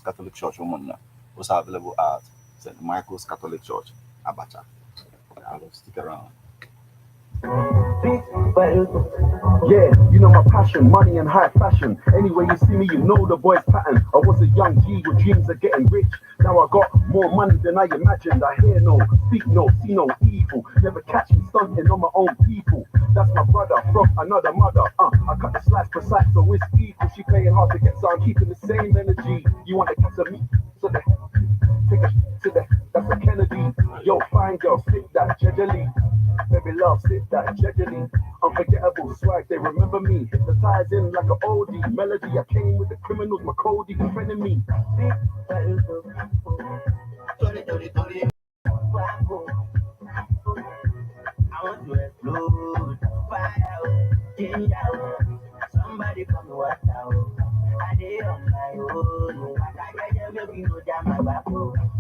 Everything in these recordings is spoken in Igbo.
Catholic Church, Ụmụnna. Also available at St. Michael's Catholic Church, Abacha. Stick around. Yeah, you know my passion, money and high fashion. Anyway, you see me, you know the boy's pattern. I was a young G with dreams of getting rich. Now I got more money than I imagined. I hear no, speak no, see no evil. Never catch me stunting on my own people. That's my brother from another mother. I cut the slice precise, so it's equal. She playing hard to get, so I'm keeping the same energy. You want the catch of me? So the take a to the that's a Kennedy. Yo, fine girl, stick that gingerly. Baby love, sit that gingerly. Unforgettable swag, they remember me. Hypnotizing like an oldie melody. I came with the criminals, my Cody defending me. Tony, Tony, Tony, Wago. I want to explode. Fire, ginger. Somebody come water. I dey on my own. I just make you no jam my back.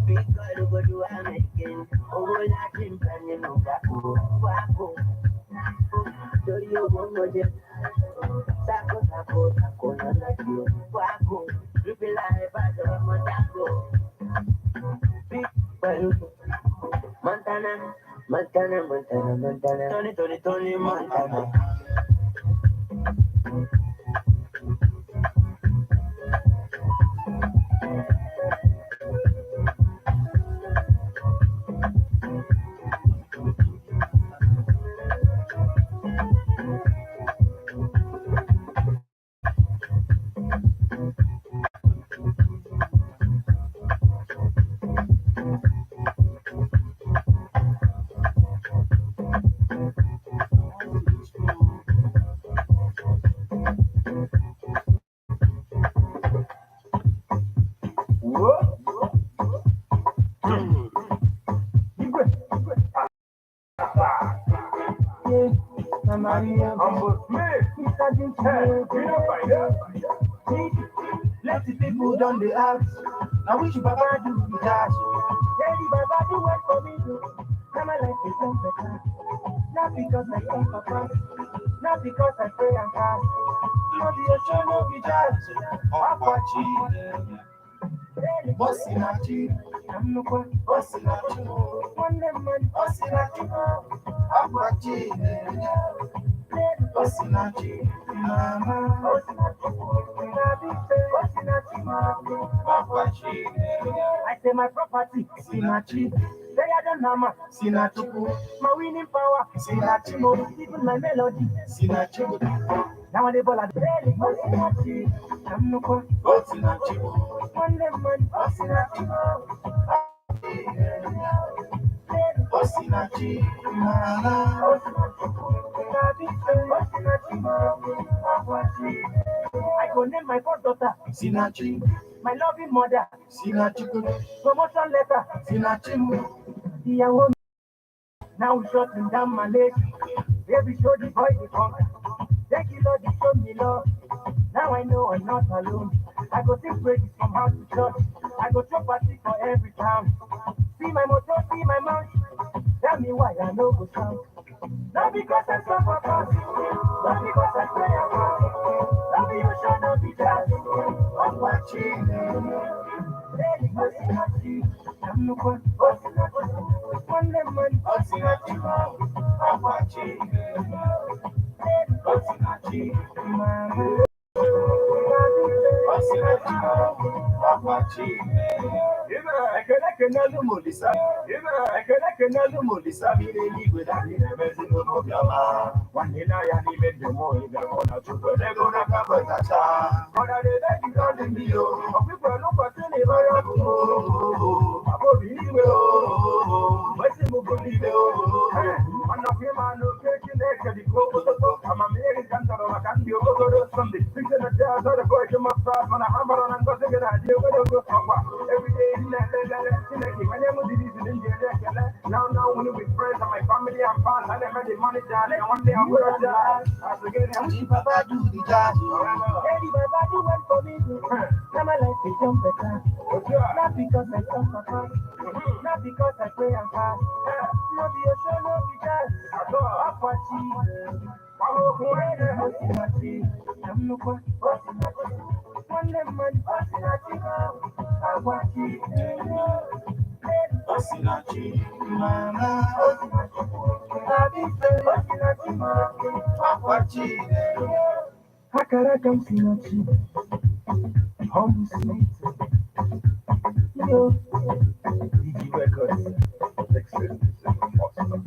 Big girl go do am again. Oh, láti ń bẹ nínú gbàgbó. Wago. Torí owó mo jẹ. Sako, sako, sako, nana jù. Wago. Dripping like bàjẹ́ ọmọ dáko. Big pẹ̀lú. Montana, Montana, Montana, Montana. Tony, Tony, Tony, Montana. Whoa. Igwe. Yeah, Maria. Humble Smith. Hey, you know find Plenty people don dey ask, na which baba do the dash? Daddy baba do one for me, now my life is done better. Not because I come for fast, not because I pray and fast. No be a show, no be judge. Ọkwachi Osinachi Nnukwu Osinachi nwanne mmadụ Osinachi Ọkwachi Osinachi Mama Ọkwachi I say my property, Sinachi. They are the nama, Sinachukwu my winning power, Sinachimo even my melody. Sinachi Now they ball at Osinachi. Nnukwu Osinachi nwanne mmadụ Osinachi Osinachi Mama I go name my first daughter, Sinachi my loving mother, Sinachukwu promotion letter, Sinachimu ìyàwó mi. Now we shutting down my leg. Baby, show the boy the conquer. Thank you, Lord, you show me love. Now I know I'm not alone. I go sing praises from house to church. I go throw party for every town. See my motor, see my mouth. Tell me why I no go shout. Not because I suffer fast, not because I pray and fast. Not be you should not be judged. Ọkwachi Osinachi Ọkwachi Osinachi Osinachi Ọkwachi Ekele kenelu m Olisa. Ekele kenelu m Olisa bi n'eluigwe na ndị na-emezi m obiọma. Nwanne na ya n'ime ndụ m ị ga-ahụ na Chukwu emego n'aka bọtacha. Ọ na-eme gị ka ọ dị mmiri o. Ọkpụkpọ n'ụbọchị na ịbara ọkụ o. Papa obi n'igwe o. Wesi m bụ n'igwe o. Ọnọkwa ịma na oke Chineke dị ka okpotokpo. Amamihe gị ka m chọrọ maka ndị ogogoro Sunday. Fixing the jazz, other boy to my side, mana ha mara na ngozi gị na-adị ogologo ọkwa. Every day, lele, Chineke, my name is Didi, Ekele. Now, when we friends and my family and fans, I never the money down, and one day I'm gonna die. I forget it. Which Papa do the jazz? Daddy, Baba do one for me. Now my life is done better. Not because I suffer fast, not because I pray and fast. No be a show, no be jazz. Apache, Osinachi, Nnukwu, Osinachi, nwanne mmadụ, Osinachi, Akwachi, Osinachi, Mama, Osinachi, Akwachi, Akara m si na chi, humble sweet, yo, DG Records, Texas, Austin.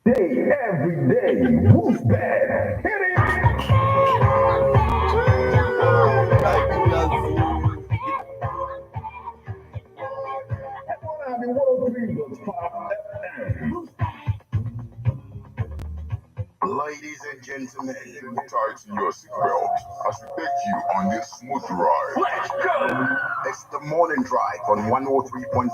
Day, every day, who's bad? Hit it! Wanna be 103.5 FM. Ladies and gentlemen, tighten your seatbelt as we take you on this smooth ride. Let's go! It's the morning drive on 103.5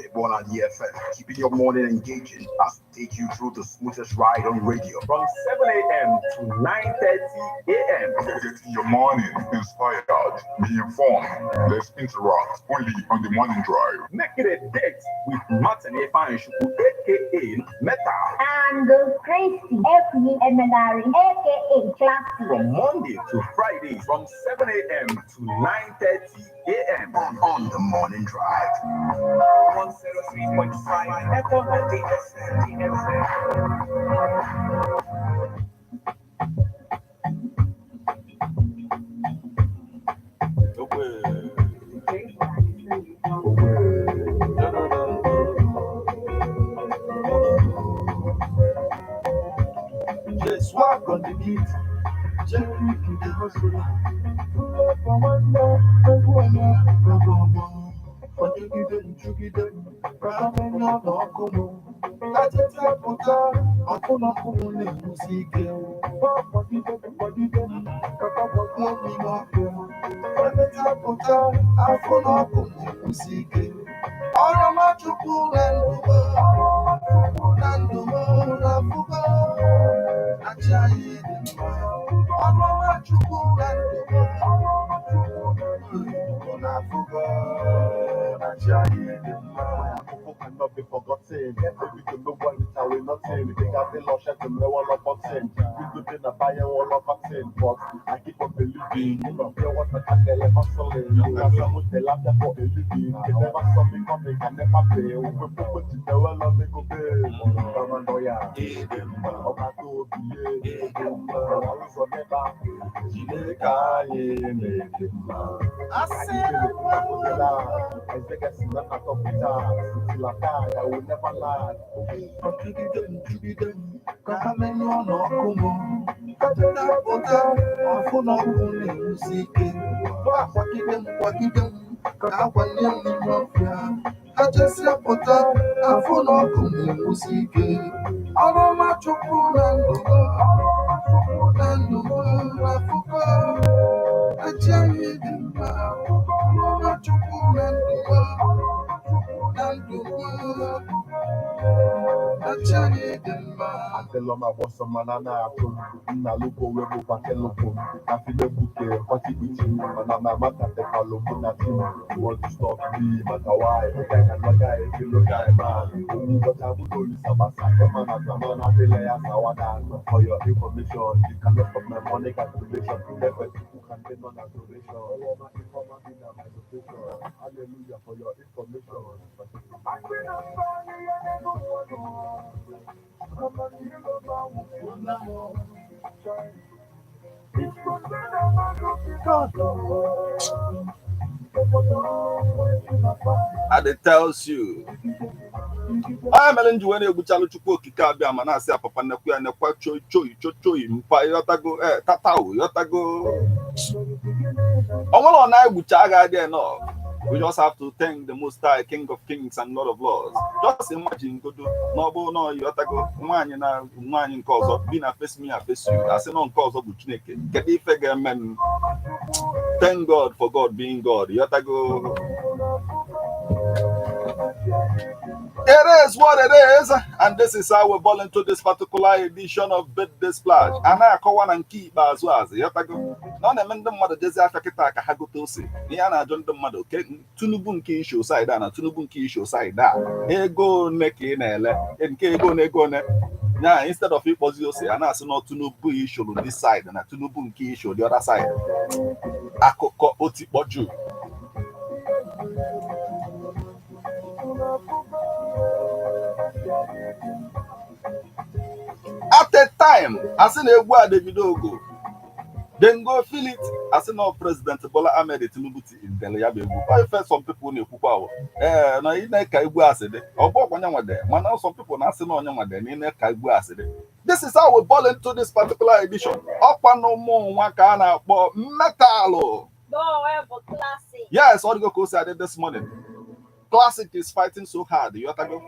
Ebona FM, keeping your morning engaging as we take you through the smoothest ride on radio. From 7 a.m. to 9:30 a.m. Getting your morning inspired, be informed. Let's interact only on the morning drive. Make it a date with Martin Efanshuku, aka Meta, And Gracie F.E. Emenari, aka Classy. from Monday to Friday from 7 a.m. to 9:30 a.m. On the morning drive. 103.5 FM DSM. J Swag on the beat. Jerry the hustler. Akụkọ cannot be forgotten. Every to no one is away nothing. They got the lush at the level of button. We could be a buyer all of button, but I keep on believing. You know, there was a candle hustling. You have some with the laughter for a living. They never saw me coming, can never fail. We put to the well of me go pay. Paranoia, Obato, Bile, Alonso Neba, Chineke anyị na-ede mma. I will never lie. Ateloma bọsọ mana na-atụ m nna lụko wee bụ pakelụpụ m afilekpuke kwachikpuchi m mana ma matatekwalụ mụ na chi m. You want to stop me, maka why? Guy can guy fellow guy man owu ụbọchị abụghị olisa gbasa kema na grama na adịla ya sawada. For your information, you cannot stop my money calculation. Never chukwu ka ndị nọ na adoration. Ọlụọma ifeọma dị na my location. Hallelujah for your information. And it tells you. I mere nji wee na-egbuchalụ Chukwu okike abịa ma na-asị ya papa nnekwu ya nekwa choi choi choi choi mpa yọtago e tatao yọtago ọ nwere ọ na-egbucha agha adị enough. We just have to thank the Most High, King of Kings and Lord of Lords. Just imagine godo na ọ bụrụ na ọ yọtago nwaanyị na nwaanyị nke ọzọ bi na face me and face you, asị na nke ọzọ bụ Chineke, kedu ife ga-eme m? Thank God for God being God, yọtago. It is what it is, and this is how we ball into this particular edition of Birthday Splash. A na-akọwa na nke ikpeazụ azụ yọtago na ọ na-eme ndị mmadụ jezi afịa kịta ka ha gote ose. Ihe a na-ajụ ndị mmadụ ke Tinubu nke isho side a na Tinubu nke isho side a, ego one ka ị na-ele nke ego one ego one. Ya instead of ịkpọzi ose, a na-asị na Tinubu ishoro this side na Tinubu nke isho the other side. Akụkọ otikpọju. At a time, asị na egwu a Davido ogo then go feel it, asị na President Bola Ahmed Tinubu dere ya bụ egwu. Ọ ife some people na-ekwukwa ahụ ee na ị na-eka egwu asị dị ọgbọ ọkwa onye nwede, mana some people na-asị na onye nwede na ị na-eka egwu asị dị. This is how we ball into this particular edition. Ọkwa na ụmụ nwa ka a na-akpọ metalụ. Yes, ọ dịgo ka o si adị this morning. Classic is fighting so hard, yotago,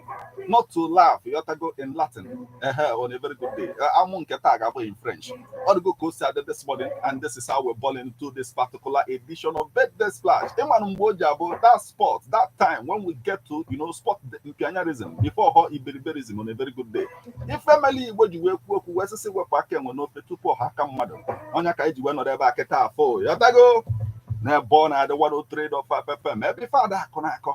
not to laugh, yotago in Latin. On a very good day. Amụ nke taa ga-abụ in French. Ọ dịgo ka o si adị this morning, and this is how we're balling into this particular edition of Birthday Splash. Ịmanụ mgbe o ji abụ that spot, that time when we get to, spot the mpianyarism before họ iberiberism on a very good day. Ife mele Igbo ji wee kwuo okwu wee sịsị wepụ aka enwe n'ofe tupu ọha aka mmadụ. Ọnya ka anyị ji wee nọrọ ebe a kịta afọ. Yotago? N'ebe ọ na-adị 103.5 FM, ebe ife ada akọ na-akọ.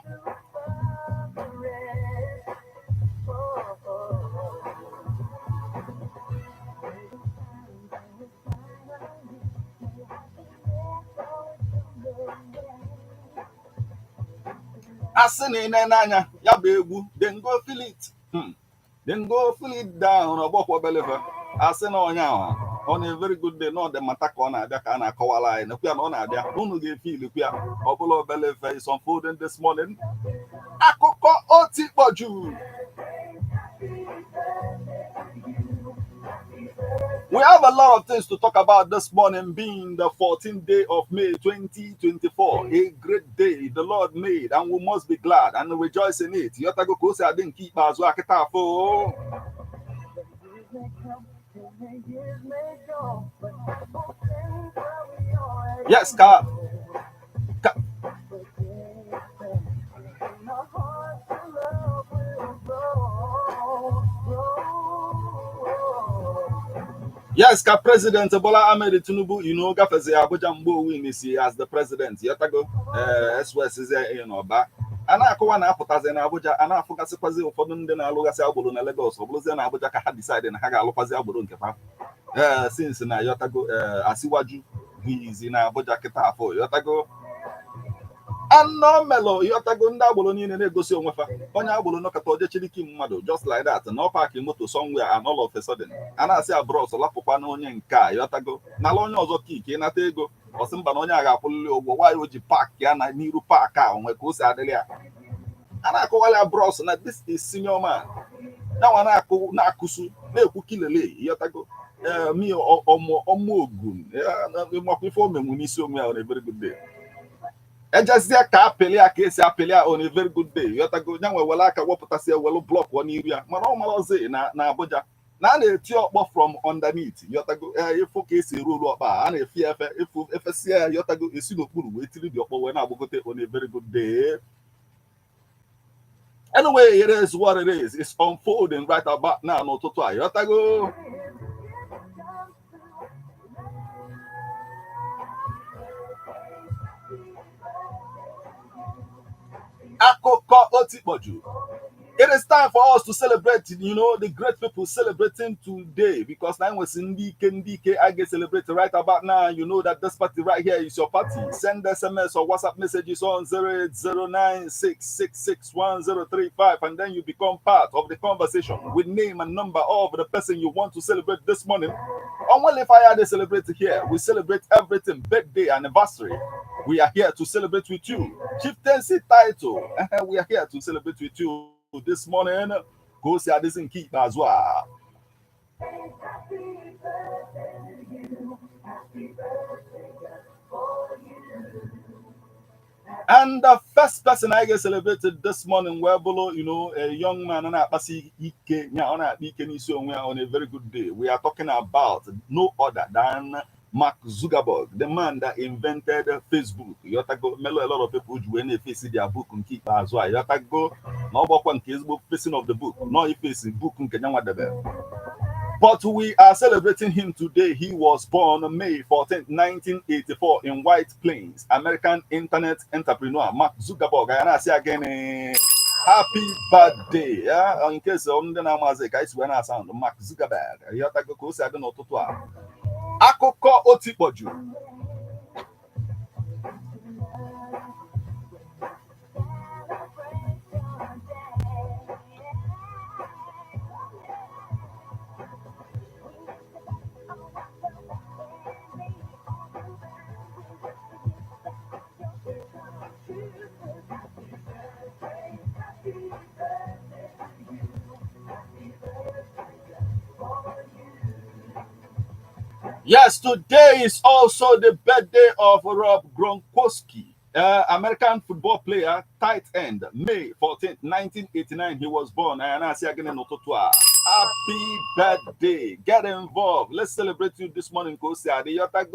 Asị na ị na-anya ya bụ egwu then go feel it. Then go feel it down ọgbọkwa belefe. Asị na onye ahụ on a very good day na ọ dị mata ka ọ na-abịa ka a na-akọwara anyị nekwu ya na ọ na-abịa unu ga-efe ilikwu ya ọ bụla obelefe is unfolding this morning. Akụkọ otikpọju. We have a lot of things to talk about this morning, being the 14th day of May 2024. A great day the Lord made, and we must be glad and rejoice in it. Yotago ka o si adị nke ikpeazụ akịta afọ. Yes, ka yes, ka President Bola Ahmed Tinubu, gafezi Abuja mgbe owi n'isi as the president. Yotago SOS n'ọba. A na-akụwa na-apụtazi na Abuja, a na-afụgasịkwazi ụfọdụ ndị na-alụgasị agboro na Lagos, ọ bụrụzie na Abuja ka ha decide na ha ga-alụkwazi agboro nke fa. Ee, since na yotago Asiwaju bụ na Abuja kịta afọ yotago anọ melụ yotago ndị agboro niile na-egosi onwe fa. Onye agboro nọkọta ojechiriki mmadụ just like that na ọ paakị moto somewhere and all of a sudden a na-asị abros lapụkwa na onye nke a yotago nala onye ọzọ kiki ịnata ego ọsị mba na onye a ga-akwụlili ụgwọ nwaanyị o ji paakị ya na n'iru paakị a onwe ka o si adịrị ya. A na-akọwala ya bros na this is senior man yanwa na-akụsu na-ekwu kilele yotago mi ọmụ ogun makwa ife omenwu n'isi onwe ya on a very good day. Ejezie ka apịlị ya ka esi apịlị ya on a very good day yotago nyanwe were aka wepụtasị ya welu blọk n'iru ya mana ọ marazi na Abuja na a na-eti ọkpọ from underneath yotago ịfụ ka esi eru olu ọkpa a na-efe efe efu efesia ya yotago esi n'okpuru wee tiri dị ọkpọ wee na-agbagote on a very good day. Anyway, it is what it is. It's unfolding right about now n'ụtụtụ a yotago. Akụkọ otikpọju. It is time for us to celebrate, the great people celebrating today, because now we're ndị ike I get celebrate right about now. You know that this party right here is your party. Send SMS or WhatsApp messages on 08096661035 and then you become part of the conversation with name and number of the person you want to celebrate this morning. On Only Fire they celebrate here. We celebrate everything, birthday, anniversary. We are here to celebrate with you. Chieftaincy title. We are here to celebrate with you this morning. Go see this in keep as well. And the first person I get celebrated this morning, Webolo, a young man on a very good day. We are talking about no other than Mark Zuckerberg, the man that invented Facebook. Yotago, melo a lot of people when they face their book and keep as well. Yotago, no one Facebook facing of the book, no facing book nke nyanwa debe. But we are celebrating him today. He was born on May 14, 1984 in White Plains. American internet entrepreneur Mark Zuckerberg. I say again. Happy birthday. Ya nke so ndị na-amazi ka anyị si wee na-asound Mark Zuckerberg. Ịghọtago ka o si adị n'ụtụtụ a. Akụkọ otikpọju. Yes, today is also the birthday of Rob Gronkowski, American football player, tight end. May 14th, 1989, he was born. And I say again in Ototua. Happy birthday. Get involved. Let's celebrate you this morning. Kosi Adeyota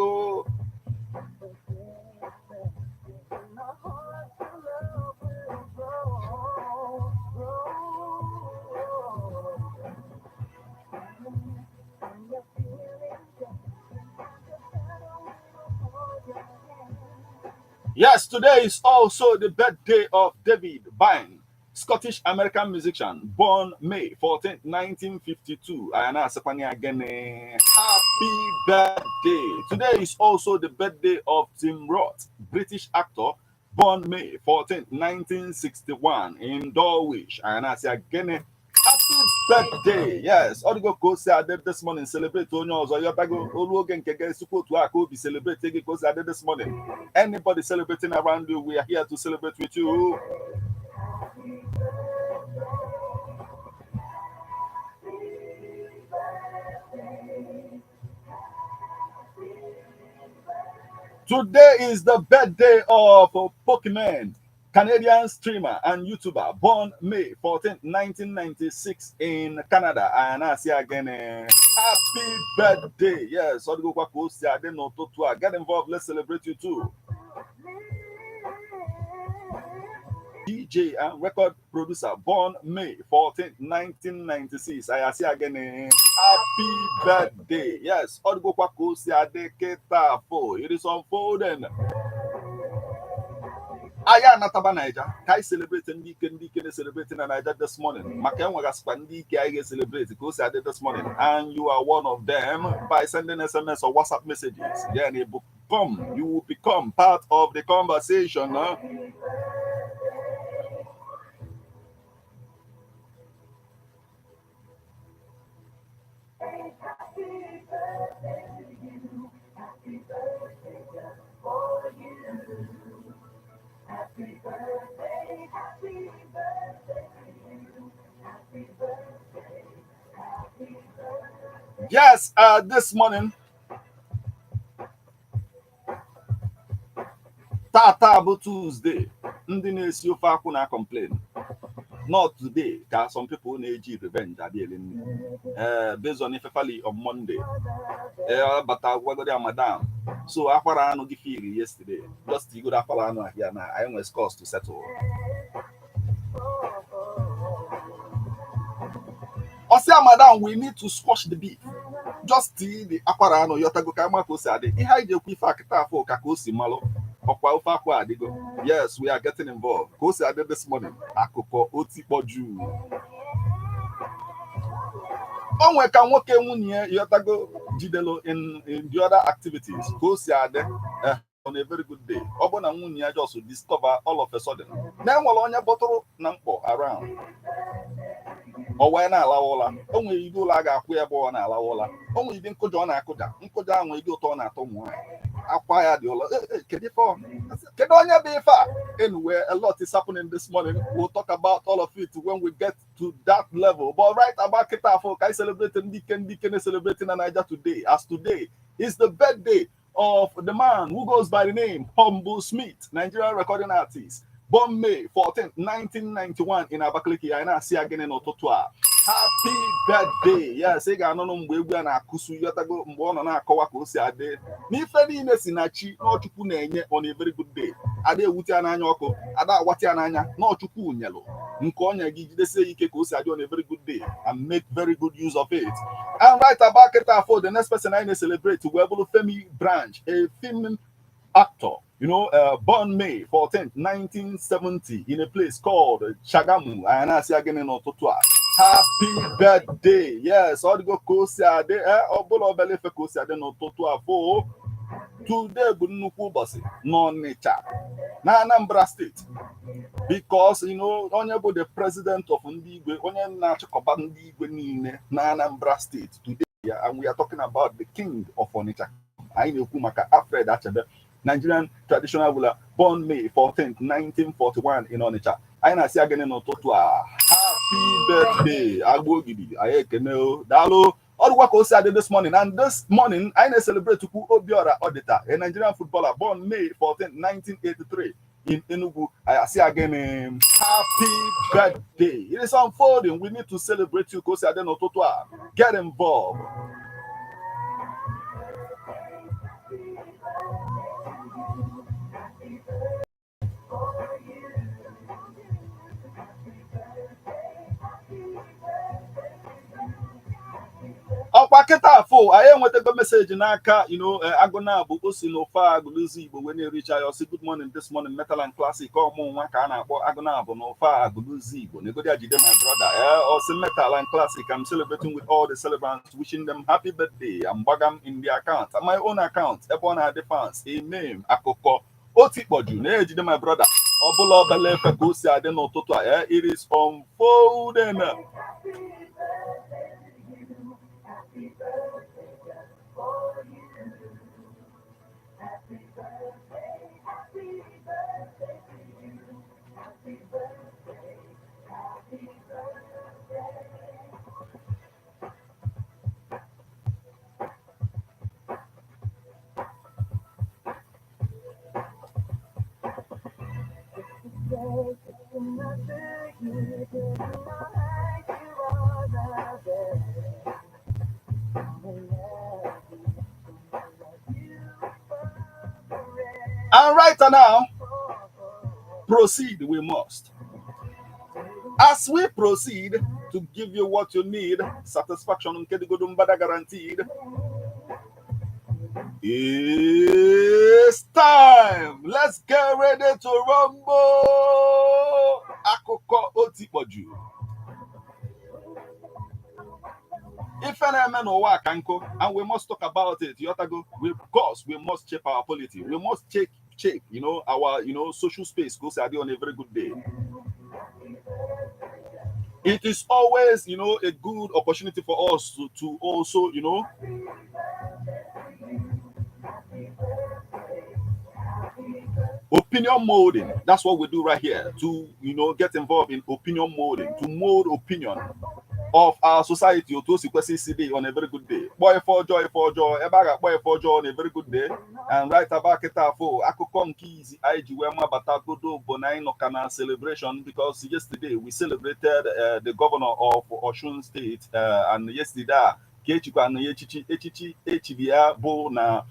Yes, today is also the birthday of David Byrne, Scottish American musician, born May 14, 1952. Ayana Asepani again. Happy birthday. Today is also the birthday of Tim Roth, British actor, born May 14, 1961 in Dulwich. Ayana again. Happy birthday. Yes, Odigo Kosi Ade this morning. Celebrate onye ọzọ yọtago olu oge nke ga-esikwa otu a ka obi celebrate gị Kosi Ade this morning. Anybody celebrating around you, we are here to celebrate with you. Today is the birthday of Pokemon, Canadian streamer and YouTuber, born May 14, 1996 in Canada. And I say again, happy birthday. Yes, Odigo Kosi Ade n'ụtụtụ a. Get involved. Let's celebrate you too. DJ and record producer, born May 14, 1996. I say again, happy birthday. Yes, Odigo Kosi Ade keta fo. It is unfolding. Anyị anataba Naija ka anyị celebrate ndị ike, ndị ike na-celebrate na Naija this morning, maka enwegasịkwa ndị ike anyị ga-celebrate ka o si adị this morning, and you are one of them by sending SMS or WhatsApp messages. Then you will become part of the conversation, huh? Yes, this morning, tata bụ Tuesday, ndị na-esi ofe akwụ na complain. Not today ka some people na-eji revenge adị eli nri. Based on ifefali on Monday. Bata gwagodi ya madam. So akwara anụ gị firi yesterday. Just igodo akwara anụ ahịa na anyị nwere scores to settle. Ọsịa madam, we need to squash the beef. Just tii the akwara anụ yọtago ka ama ka o si adị. Ihe anyị ji ekwu ife akịta afọ ka o si malụ. Ọkwa ofe akwa adịgo. Yes, we are getting involved. Ka o si adị this morning. Akụkọ otikpọju. O nwe ka nwoke nwunye yọtago jidelo in the other activities ka o si adị on a very good day. Ọ bụ na nwunye ya just discover all of a sudden na enwere onye bọtụrụ na mkpọ around. Ọ wee na-alawa ụla. O nwere ide ụlọ a ga-akwụ ya ebe ọ na-alawa ụla. O nwere ide nkụja ọ na-akụja. Nkụja ahụ nwere ide ụtọ ọ na-atọ ụmụ nwaanyị. Akwa ya dị ụlọ. Kedu ife ọ? Kedu onye bụ ife a? Anyway, a lot is happening this morning. We'll talk about all of it when we get to that level. But right about kita afọ ka anyị celebrate ndị ike, ndị ike na-celebrate na Naija today. As today is the birthday of the man who goes by the name Humble Smith, Nigerian recording artist, born May 14, 1991 in Abakaliki. Anyị na-asị ya gịnị n'ụtụtụ a? Happy birthday. Yes, ị ga-anụnụ mgbe egwu a na-akụsu yọtago mgbe ọ nọ na-akọwa ka o si adị. N'ife niile si na chi n'Ọchukwu na-enye on a very good day. Ada ewute ya n'anya ọkụ, ada awata ya n'anya n'Ọchukwu nyelụ. Nke ọnya gị jidesie ya ike ka o si adị on a very good day and make very good use of it. And right about kịta afọ, the next person anyị na-celebrate wee bụrụ Femi Branch, a film actor. Born May 14th, 1970 in a place called Shagamu. Anyị na-asị ya gịnị n'ụtụtụ a? Happy birthday. Yes, ọ dịgo ka o si adị, ọ bụla obele ife ka o si adị n'ụtụtụ a fo. Today bụ nnukwu ụbọchị n'Ọnịcha na Anambra State, because onye bụ the president of ndị igwe, onye na-achịkọba ndị igwe niile na Anambra State today, and we are talking about the king of Onitsha. Anyị na-ekwu maka Alfred Achebe, Nigerian traditional ruler, born May 14th, 1941 in Onitsha. Anyị na-asị gịnị n'ụtụtụ a? Happy birthday, Agba Ogidi. Anyị ekene o, daalụ. Ọrụkwa ka o si adị this morning. And this morning anyị na-celebrate tukwu Obiora Odita, a Nigerian footballer, born May 14, 1983 in Enugu. I say again, happy birthday. It is unfolding. We need to celebrate you ka o si adị n'ụtụtụ a. Get involved. Ọkwa kịta afọ anyị enwetago message n'aka agụna bụ o si n'ofe Agụlụzi Igbo wee na-ericha ya. Ọsị, "Good morning this morning, Metal and Classic." Ọmụ nwa ka a na-akpọ agụna bụ n'ofe Agụlụzi Igbo negodi ajide, my brother. Ọsị, "Metal and Classic, I'm celebrating with all the celebrants, wishing them happy birthday. I'm gbagam in the account, my own account, ebe ọ na-adị fans." Amen. Akụkọ otikpọju na-ejide, my brother. Ọbụla ọbala efe ka o si adị n'ụtụtụ a. It is unfolding. And right now, proceed we must. As we proceed to give you what you need, satisfaction nke dịgodo mbada guaranteed. It's time. Let's get ready to rumble. Akụkọ otikpọju. Ife na-eme n'ụwa ka nkụ, and we must talk about it. Yotago, we, because we must shape our polity. We must shape our social space. Go say on a very good day. It is always a good opportunity for us to also opinion molding. That's what we do right here to get involved in opinion molding, to mold opinion of our society otu o si kwesị isi dị on a very good day. Kpọọ ife ọjọọ ife ọjọọ, ebe a ga-akpọ ife ọjọọ on a very good day. And right about kịta afọ akụkọ nke izi anyị ji wee mabata godo bụ na anyị nọ ka na celebration, because yesterday we celebrated the governor of Osun State, and yesterday a ka echikwa na echichi echichi echiri ya bụ na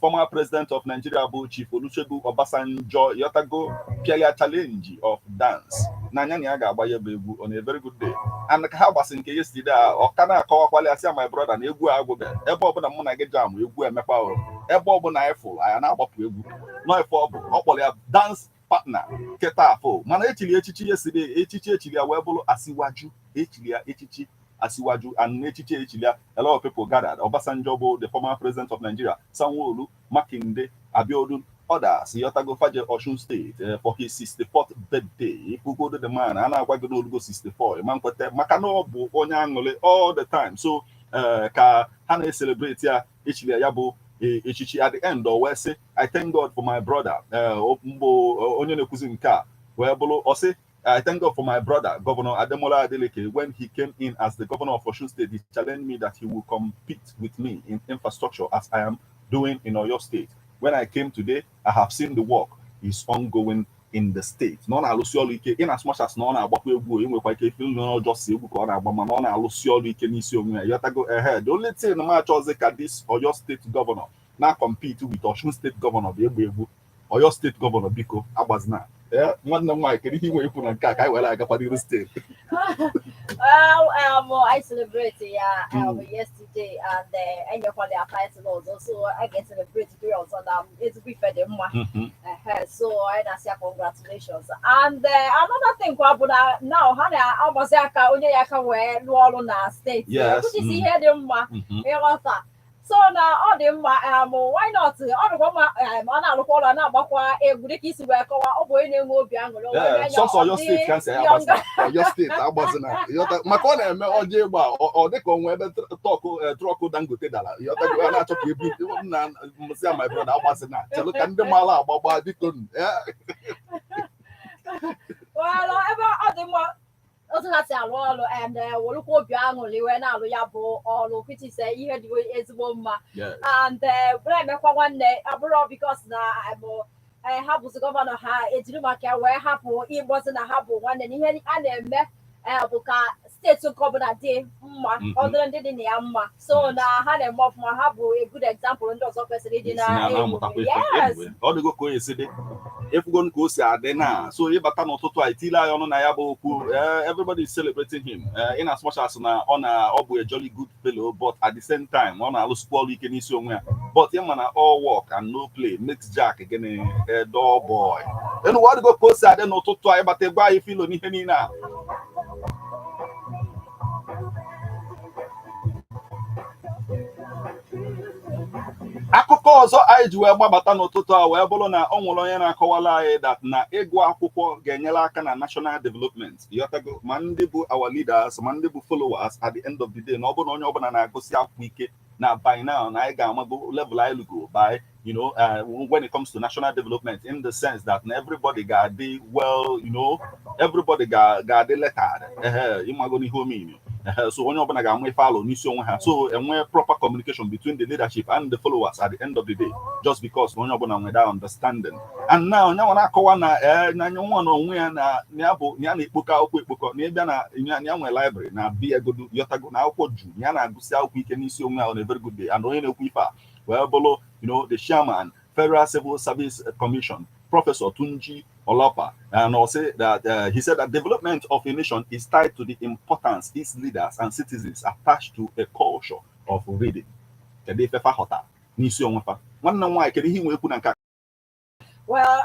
former president of Nigeria bụ Chief Olusegun Obasanjo yotago pịara challenge of dance na anya na ya ga-agba ya bụ egwu on a very good day. And ka ha gbasị nke yesterday a, ọ ka na-akọwakwali asị my brother na egwu a agwụbe. Ebe ọbụla mụ na gị jam egwu emekpa o, ebe ọbụla anyị fụrụ anyị na-agbapụ egwu nọ ife ọ bụ ọ kpọrọ ya dance partner kịta afọ. Mana echiri echichi yesterday, echichi echiri ya wee bụrụ Asiwaju. Echiri ya echichi Asiwaju, and n'echichi echiri ya, a lot of people gathered. Obasanjo bụ the former president of Nigeria, Sanwo-Olu, Makinde, Abiodun, others yotago faje Osun State for his 64th birthday. Ifugodo the man a na-agwa gị n'olugo 64 ma nkweta maka na ọ bụ onye aṅụrị all the time. So ka ha na-celebrate ya, echiri ya bụ echichi, at the end o wee sị, "I thank God for my brother." Mbụ onye na-ekwuzi nke a wee bụrụ ọ sị, "I thank God for my brother, Governor Ademola Adeleke. When he came in as the governor of Osun State, he challenged me that he will compete with me in infrastructure as I am doing in Oyo State. When I came today, I have seen the work is ongoing in the state." Na ọ na-alụsi ọrụ ike in as much as na ọ na-agbakwa egwu, enwekwa ike ife na ọjọọ si egwu ka ọ na-agba, mana ọ na-alụsi ọrụ ike n'isi onwe ya yotago ehe. The only thing ma achọzi ka this Oyo State governor na compete with Osun State governor bụ egwu egwu. Oyo State governor, biko agbazina. Ee, nwanne m nwaanyị, kedu ihe ị nwere ikwu na nke a ka anyị were agakwa n'iru steeti? Well, I celebrate, yeah, yesterday and enyekwala ya title ọzọ, so I get celebrate dị ọzọ na ezigbo ife dị mma. So anyị na-asị ya congratulations. And another thing kwa bụ na now ha na-agbazi aka onye ya aka wee rụọ ọrụ na steeti, which is ihe dị mma. Ịghọta? So na ọ dị mma, why not? Ọ dịkwa mma, ọ na-arụkwa ọrụ, na-agbakwa egwu dịka isi wee kọwa. Ọ bụ onye na-enwe obi aṅụrị. O wee Sọsọ ọ Ọyọ dị Steeti ka nsị ya younger. agbazina. Ọyọ Steeti agbazina. Ịghọta? Maka ọ na-eme ọjọọ ịgba ọ dịka onwe ebe truck Dangote dara. Ịghọta? A na-achọ ka ebu nna msị ya, my brother, agbazina, chelụ ka ndị maala agba gbaa, biko. Well, ebe ọ dị mma otu ha si arụ ọrụ and werukwa obi aṅụrị wee na-arụ ya bụ ọrụ, which is ihe dị ezigbo mma. And na-emekwa nwanne abụrụ because na ha bụzi gọvanọ, ha ejiri maka ya wee hapụ ịgbozi na ha bụ nwanne. Na ihe a na-eme bụ ka steeti nke ọbụla dị mma, ọ dịrị ndị dị na ya mma. So na ha na-eme ọfụma, ha bụ a good example ndị ọzọ kwesịrị ịdị Si na na-amụtakwa ife. Yes. Anyway, ọ dịgo ka o esi dị, efugo ka o si adị na so ịbata n'ụtụtụ a itile anyị ọnụ na ya bụ okwu. Everybody is celebrating him, in as much as na ọ na ọ bụ a jolly good fellow, but at the same time ọ na-alụsikwa ọrụ ike n'isi onwe ya. But ịma na all work and no play makes Jack gịnị? A dull boy. Anyway, ọ dịgo ka o si adị n'ụtụtụ a. Ịbata gwa anyị filo n'ihe niile a. Akụkọ ọzọ anyị ji wee gbabata n'ụtụtụ a wee bụrụ na ọ nwere onye na-akọwala anyị that na ịgụ akwụkwọ ga-enyere aka na national development. Ịghọtago? Ma ndị bụ our leaders, ma ndị bụ followers, at the end of the day, na ọ bụrụ na onye ọbụla na-agụsị akwụkwọ ike, na by now na anyị ga-amago level anyị lugo by when it comes to national development, in the sense that na everybody ga-adị well, everybody ga-adị lettered. Ehe, ịmago n'ihe omimi. Ehe, so onye ọbụla ga-ama ife alụ n'isi onwe ha, so enwee proper communication between the leadership and the followers at the end of the day, just because na onye ọbụla nwere that understanding. And now onye nwa na-akọwa na ee na nwa na onwe ya na ya bụ na ya na-ekpokọ akwụkwọ ekpokọ na ịbịa na ya nwere library na bia egodu yọtago na akwụkwọ ju na ya na-agụsị akwụkwọ ike n'isi onwe ya on a very good day. And onye na-ekwu ife a wee bụrụ the chairman, Federal Civil Service Commission, Professor Tunji Olapa, and also that he said that development of a nation is tied to the importance its leaders and citizens attach to a culture of reading. Kedu ife fa ghọta n'isi onwe fa? Nwanne m nwaanyị, kedu ihe ị nwere ekwu na nke a? Well,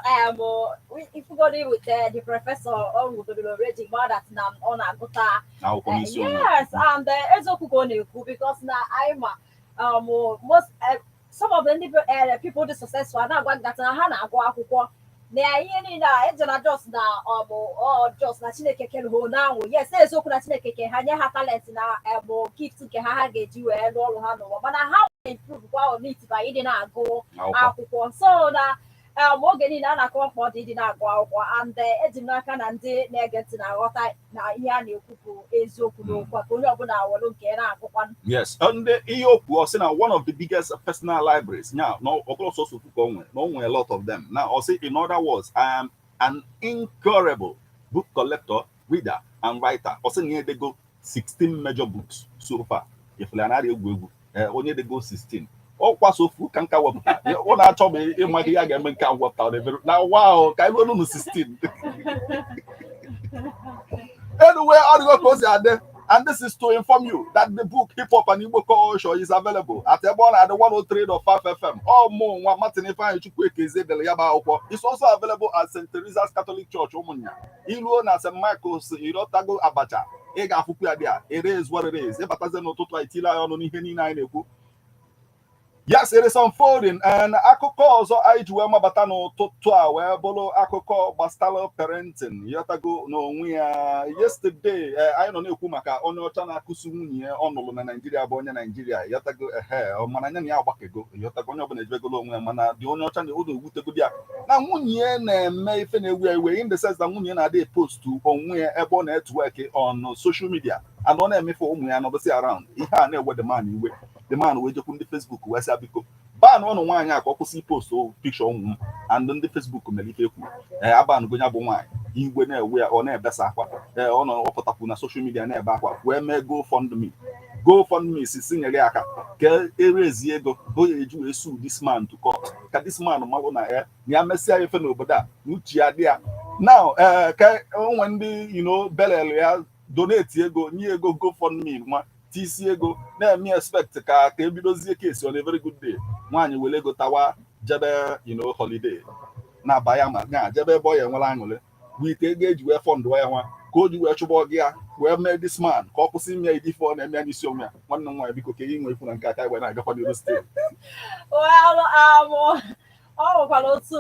if we go there with the professor, ọ nwụgodoro already more that na ọ na-agụta akwụkwọ n'isi onwe. Yes, and eziokwu ka ọ na-ekwu, because na anyị ma most some of the ndị people dị successful na-agwa gị that na ha na-agụ akwụkwọ na ihe niile a eje na just na ọ bụ ọ just na Chineke kere ha n'anwụ. Yes, eziokwu na Chineke ke ha, nye ha talent na bụ gift nke ha ha ga-eji wee rụọ ọrụ ha n'ụwa, mana ha improve kwa on it by ịdị na-agụ akwụkwọ. Akwụkwọ. So na oge niile a na-akọwa mkpa ọ dị ịdị na-agụ akwụkwọ, and eji m n'aka na ndị na-ege ntị na-aghọta na ihe a na-ekwu bụ eziokwu n'okwu a, ka onye ọbụla were nke ya na-agụkwa. Yes, and ihe okwu ọ sị na one of the biggest personal libraries now, no, ọ bụrụ sọsọ ofu ka o nwere, na o nwere a lot of them. Now, ọ sị, in other words, I am an incurable book collector, reader, and writer. Ọ sị na ya edego 16 major books so far. Ifụla na egwu egwu. Onye edego 16. Ọ kwaso ofu ka nka wepụta. Ọ na-achọ m ịma ihe ya ga-eme nke a wepụta na wow, ka anyị ruo n'ụlọ 16. Anyway, ọ dịgo ka o si adị. And this is to inform you that the book Hip Hop and Igbo Culture is available at Ebona at the 103.5 FM. Oh, mo nwa Martin Ifeanyi Chukwuekeze dere ya bụ akwụkwọ. It's also available at St. Teresa's Catholic Church, Ụmụnya. Iluo na St. Michael's Irotago Abacha. Ị ga-afụkwu ya dị a. It is what it is. Ịbatazie n'ụtụtụ a itile anyị ọnụ n'ihe niile anyị na-ekwu. Yes, it is unfolding. And akụkọ ọzọ anyị ji wee mabata n'ụtụtụ a wee bụrụ akụkọ gbasara parenting. Yọtago n'onwe ya. Yesterday, anyị nọ na-ekwu maka onye ọcha na-akụsi nwunye ya ọ nụrụ na Naijiria, bụ onye Naijiria. Yọtago? Ehe, ọ mana anya na ya agbakego. Yọtago? Onye ọbụla ejibegolo onwe ya, mana dị onye ọcha na ọ na-ewutegodi ya na nwunye ya na-eme ife na-ewu ya iwe, in the sense na nwunye ya na-adị post onwe ya ebe ọ na-etwerk on social media and ọ na-emefe ụmụ ya nọdụsị around. Ihe a na-ewe the man iwe. The man wee jekwu ndị Facebook wee sị, biko ban ụnụ nwaanyị a ka ọ kwụsị post picture ụmụ m. And ndị Facebook mere ife ekwu. Ee, abanugo ya bụ nwaanyị. Igwe na-ewe ya, ọ na-ebesa akwa. Ee, ọ nọ ọpụtakwu na social media na-ebe akwa, wee mee GoFundMe. GoFundMe si nyere ya aka ka erezi ego o ya eji wee sue this man to court, ka this man malụ na ya na ya mesịa ife n'obodo a na uche ya dị ya. Now, ee, ka onwe ndị belel ya Donate ego, nye ego GoFundMe, nwa tisi ego na-eme expect ka ebidozie case on a very good day. Nwaanyị were ego tawa jebe holiday na-aba ya, ma na jebe ebe ọ ya enwere aṅụrị wite ego eji wee fund ya, nwa ka o ji wee chụba ọgụ ya, wee mee this man ka ọ kwụsị ime ife ọ na-eme ya n'isi onwe ya. Nwanne m nwaanyị, biko, ka ihe nwe ikwu na nke aka wee na-agakwa n'iru steeti. Well, ọ nwekwara otu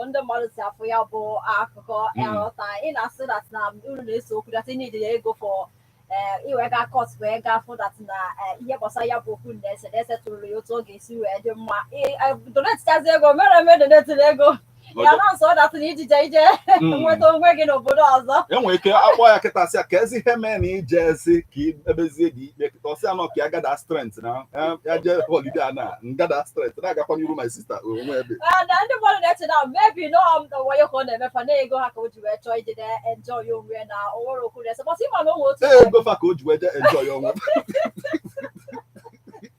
ndị mmadụ si afụ ya bụ akụkọ. Aghọta ị na-asị that na unu na-ese okwu, that need ego for iwe ga court wee gaa fụ that na ihe gbasara ya bụ okwu na-ese na-ese tụrụ ya otu ọ ga-esi wee dị mma. Donate ego mere eme, donate ego ya na nsọ that na ijije ije nweta onwe gị n'obodo ọzọ. Enwere ike akpọ ya kịta, sị ya ka ezi ihe mee na ije ezi ka ebezie dị ikpe kịta, ọsị anọ ka ya gada strength na ya jee holiday a na ngada strength na-agakwa n'iru. My sister, onwe ebe And ndị mmadụ na-eche na maybe no wayo ka ọ na-emefa na ego ha ka o ji wee chọọ ije na-enjoy onwe ya na onwere okwu na-ese, but ịma na o nwere otu Ego fa ka o ji wee jee enjoy onwe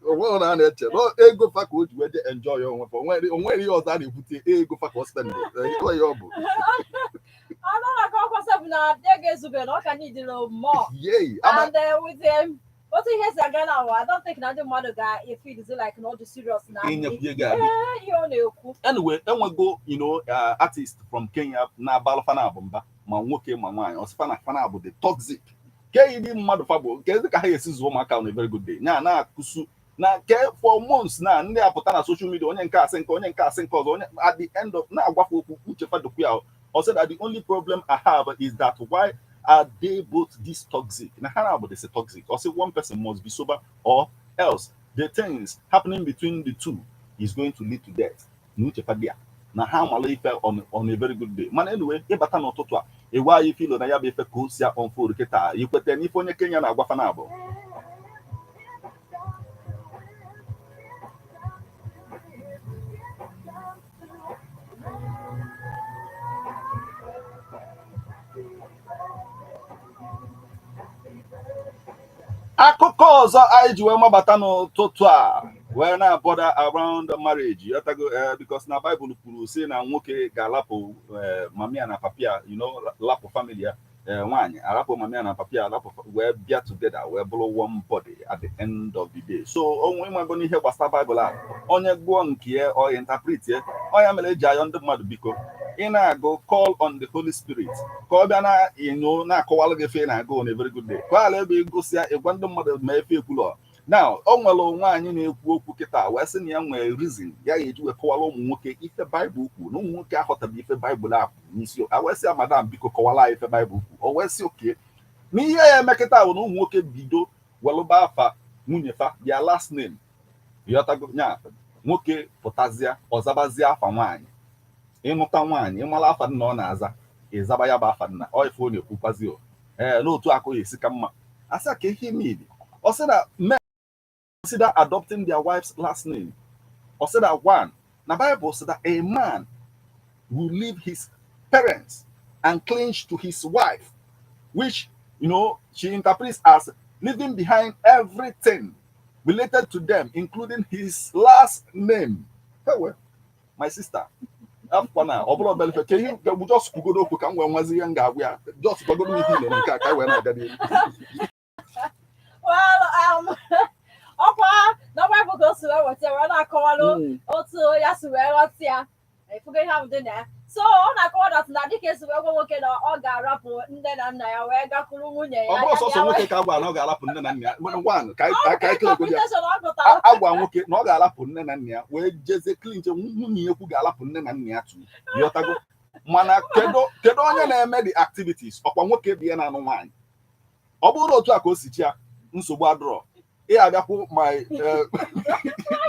onwe na a na-eche no ego fa ka o ji wee jee enjoy onwe fa. Onwere ihe ọzọ a na-ekwute, ego fa ka ọ spend ihe ọ bụ. Anọ na akọkọ sef na ego ezube na ọ ka need more. Yei ama. And with otu ihe si aga na I don't think na ndị mmadụ ga-efeel like na ọ dị serious na Inyekwu ego adị. Ee, ihe ọ na-ekwu. Anyway, enwego artist from Kenya na-abalụ fana bụ mba, ma nwoke ma nwaanyị, ọsị fana fana bụ the toxic ke ịdị mmadụ fa bụ nke ezi ka ha esi zụọ ụmụaka on a very good day nya na-akụsu na ke for months na ndị apụta na social media, onye nke asị nke, onye nke asị nke ọzọ, onye at the end of na-agwafe okwu uche fadokwu ya. Ọ sị that the only problem I have is that why are they both this toxic, na ha na-abụ this toxic. Ọ sị one person must be sober or else the things happening between the two is going to lead to death. Na uche fadia na ha amala ife on a very good day. Mana anyway, ịbata n'ụtụtụ a, ịgwa anyị ife ilo na ya bụ ife ka o si unfold kịta, ikwete n'ife onye Kenya na-agwa fa na abụ. Akụkọ ọzọ anyị ji wee mabata n'ụtụtụ a wee na-abọda around marriage, yọtago, because na Bible kwuru sị na nwoke ga-alapụ mamia na papia, lapụ family ya, nwaanyị arapụ mamia na papia, alapụ wee bịa together wee bụrụ one body at the end of the day. So onwe ịmago n'ihe gbasara Bible a, onye gụọ nke ya ọ interpret ya. Ọ ya mere eji ayọ ndị mmadụ, biko, ị na-agụ, call on the Holy Spirit ka ọ bịa na ịnụ na-akọwalụ gị efe ị na-agụ on a very good day, ka ọ ghara ebe ịgụsịa ịgwa ndị mmadụ ma efe ekwulọ. Now, o nwere nwaanyị na-ekwu okwu kịta wee sị na ya nwere reason ya ga-eji wee kọwara ụmụ nwoke ife Baịbụl kwu, na ụmụ nwoke aghọtaghị ife Baịbụl a kwuru n'isi a. Wee sị ya, "Madam, biko, kọwara anyị ife Baịbụl kwu." O wee sị oke n'ihe ya eme kịta bụ na ụmụ nwoke bido welụba afa nwunye fa, their last name, ịghọtago? Nya nwoke pụtazịa ọzabazie afa nwaanyị. Ịnụta nwaanyị, ịmara afa nna ọ na-aza, ịzaba ya bụ afa nna ọ. Ife ọ na-ekwukwazi o ee n'otu akụ ya esi ka mma asị ka ihe mean. Ọ sị na men consider adopting their wife's last name. Ọ sị that one na Bible sị that a man will leave his parents and cling to his wife, which she interprets as leaving behind everything related to them, including his last name. Hey, well, my sister, afọ na ọ bụrụ obere ife ka ihe just kwugodo okwu ka m wee nwazi ihe m ga-agwa ya. Just gwagodo m ihe ị nụrụ nke a ka anyị wee na-aga n'ihu. Well, ọkwa na Baịbụl ka o si wee weta wee na-akọwalụ otu ya si wee ghọta ya, efugo ihe ahụ dị na ya. So ọ na-akọwa that na dịka esi wee gwa nwoke na ọ ga-arapụ nne na nna ya wee gakwuru nwunye ya. Ọ bụrụ sọsọ ya nwoke ka a gwara na ọ ga-arapụ nne na nna ya. One, ka anyị kele ya. Interpretation ọ gụtara. Agwa nwoke na ọ ga-arapụ nne na nna ya wee jezie clinch nwunye ya, ekwu ga-arapụ nne na nna ya tu, ghọtago? Mana kedu onye na-eme the activities? Ọkwa nwoke bụ ihe na-anụ nwaanyị. Ọ bụrụ otu a ka o si chia, nsogbu adịrọ. Ị abịakwụ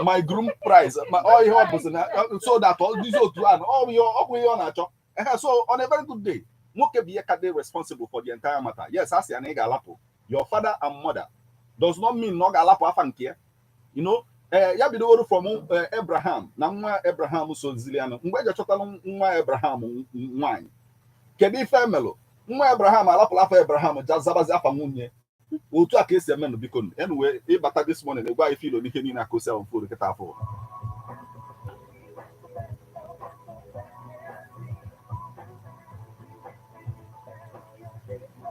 my groom price ma ọ ihe ọ bụzi na so that ọ dịzi otu a, ọ bụ ihe ọ na-achọ ehe. So on a very good day, nwoke bụ ihe ka dị responsible for the entire matter. Yes, a sị ya na ị ga-alapụ your father and mother does not mean na ọ ga-alapụ afa nke ya. Ee, ya bidoworo from Abraham na nwa Abraham sozilianụ mgbe eji achọtalụ nwa Abraham nwaanyị. Kedu ife emelụ nwa Abraham alapụla afa Abraham ja zabazi afa nwunye? Otu a ka esi emenụ. Biko, anyway, ịbata this morning, egwa ife ilo n'ihe niile aka osi ahụ mfuru kịta afọ.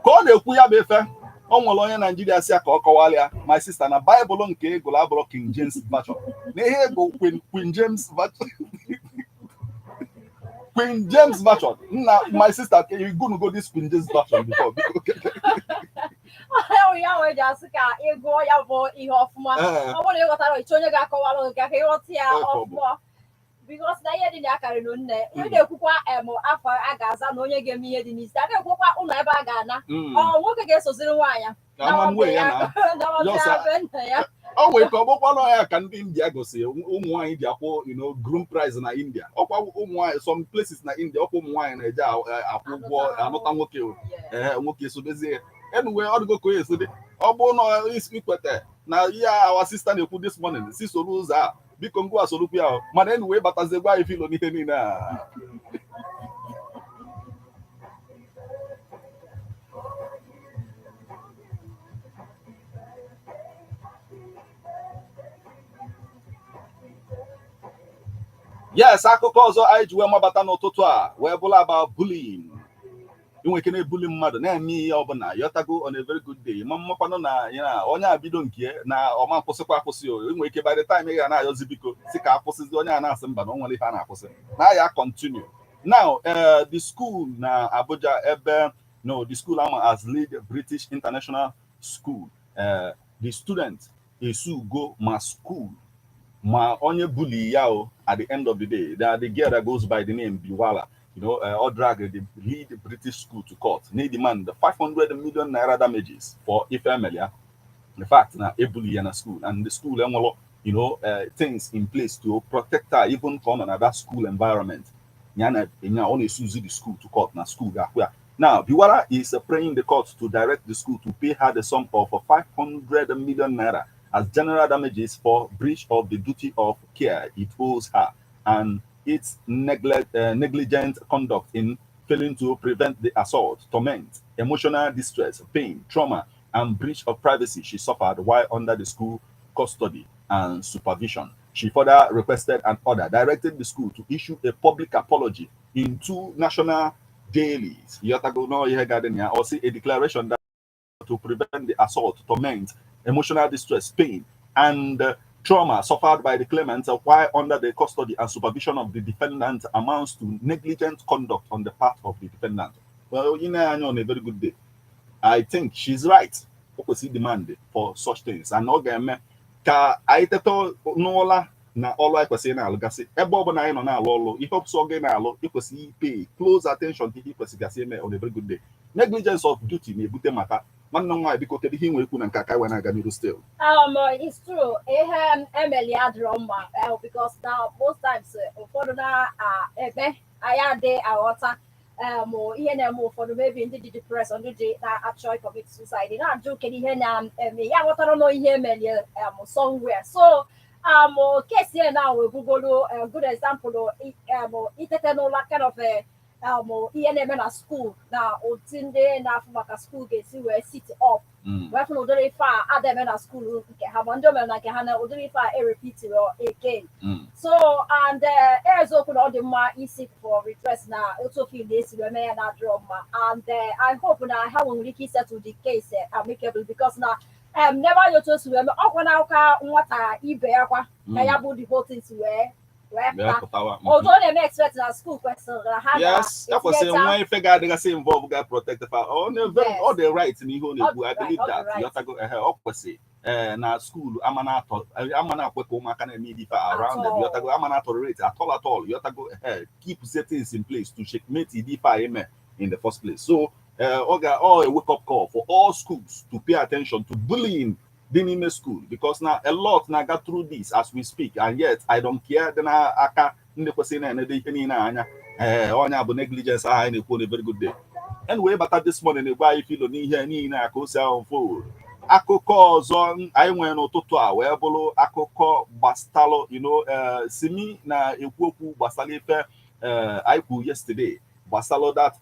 Ka ọ na-ekwu ya bụ ife, o nwere onye Naijiria si ya ka ọ kọwara ya, "My sister, na Baịbụl nke ịgụrụ abụrụ King James Version, na ihe ego Queen James Version, Queen James Version." Nna, my sister, can you go this Queen James Version before? Biko. Ya wee ji asị ka ị gụọ ya bụ ihe ọfụma. Ọ bụrụ na ị ghọtara, iche onye ga-akọwara gị ka ịghọta ya ọfụma, because na ihe dị na ya karịrị nne. Ị na-ekwukwa em afọ a ga-aza na onye ga-eme ihe dị n'isi, a na-ekwukwa ụlọ ebe a ga-ana. Ọ nwoke ga-esoziri nwaanyị Ama m wee ya na na be nna ya. O nwere ka ọ bụkwa ya ka ndị India gosi ụmụ nwaanyị ji akwụ groom price na India. Ọkwa ụmụ nwaanyị, some places na India, ọkwa ụmụ nwaanyị na-eje akwụ ụgwọ anụta nwoke o. Ee, nwoke esobezie ya. Anyway, ọ dịgo ka o esi dị. Ọ bụrụ na ikweta na ihe our sister na-ekwu this morning, si soro ụzọ a, biko, ngwa, sorokwu ya o. Mana anyway, batazie gwa anyị filo n'ihe niile a. Yes, akụkọ ọzọ anyị ji wee mabata n'ụtụtụ a wee bụrụ about bullying. Inwe ike na-ebuli mmadụ, na-eme ihe ọbụla yọtago on a very good day, ma mmakwanụ na ya onye a bido nke na ọma nkwụsịkwa akwụsị o. Inwe ike by the time ị ga na-ayọzi, biko, si ka akwụsịzi, onye a na-asị mba, na o nwere ife a na-akwụsị na ya continue. Now, the school na Abuja ebe no the school ama as Lead British International School, the student esugo ma school ma onye bully ya o. At the end of the day, the girl that goes by the name Biwala, or drag the Lead British School to court, need demand 500 million naira damages for ife emelia. The fact na ebully ya na school and the school enwelo things in place to protect her, even ka ọ nọ na that school environment. Ya na nya ọ na-esuzi the school to court na school ga-akwụ ya. Now, Biwara is praying the court to direct the school to pay her the sum of 500 million naira as general damages for breach of the duty of care it owes her and its negligent conduct in failing to prevent the assault, torment, emotional distress, pain, trauma, and breach of privacy she suffered while under the school custody and supervision. She further requested an order directing the school to issue a public apology in two national dailies, or see a declaration that to prevent the assault, torment, emotional distress, pain, and trauma suffered by the claimant while under the custody and supervision of the defendant amounts to negligent conduct on the part of the defendant. Well, on a very good day, I think she's right. O kwesịrị demand for such things, and ọ ga-eme ka anyị teta n'ụla na ọlụ anyị kwesịrị na-alụgasị. Ebe ọ bụla anyị nọ na-alụ ọlụ, ihe ọsọ gị na-alụ, ịkwesịrị pay close attention to ihe kwesịgasị ime on a very good day. Negligence of duty na-ebute maka. Nwanne m nwaanyị, biko, kedu ihe ị nwere ikwu na nke a ka anyị wee na-aga n'iru still? It's true. Ihe emeli adịrọ mma, because now most times ụfọdụ na-eme anyị adị aghọta ihe na-eme ụfọdụ. Maybe ndị dị depressed, ndị dị na-achọ commit suicide, na-ajụ kedu ihe na-eme ya, ghọtara na ihe emeli somewhere. So case here now ebugolo a good example, itete n'ụlọ kind of ihe na-eme na school na otu ndị na-afụ maka school ga-esi wee sit up wee fụ na ụdịrị ife a ada eme na school nke ha, ma ndị o mere na nke ha na ụdịrị ife a erepitiri again. So and eziokwu na ọ dị mma isi for redress na otu ofe na-esi wee mee ya na-adịrọ mma, and I hope na ha nwere ike settle the case amicably, because na never ya otu o si wee mee ọkwa na aka nwata ibe ya kwa ka ya bụ the whole thing si wee Wee pụta. Pụtawa. Otu ọ na-eme expect na school kwesịrị na ha Yes, ya kwesịrị ga-etinyeta nwa ife ga-adịgasị involve ga protect fa. Ọ na very Yes. ọ dị right n'ihe ọ na-ekwu. I Ọ dị believe right, ọ dị that. right. Yọtago, ehe, ọ kwesịrị ee na school ama na-atọ, ama na-akwe ka ụmụaka na-eme ife around them. At all. Yọtago, ama na-tolerate at all, at all. Yọtago, ehe, keep things in place to checkmate ife a eme in the first place. So ọ ga ọ a wake up call for all schools to pay attention to bullying dị n'ime school, because na a lot na-aga through this as we speak, and yet I don't care dị n'aka ndị kwesịrị na-enede ihe niile anya. Ee, onye a bụ negligence ahụ anyị na-ekwu on a very good day. Anyway, bata this morning na-egbu anyị filo n'ihe niile a ka o si ahụ unfold. Akụkọ ọzọ anyị nwere n'ụtụtụ a wee bụrụ akụkọ gbasalụ Simi na-ekwu okwu gbasara ife anyị kwuru yesterday gbasalụ that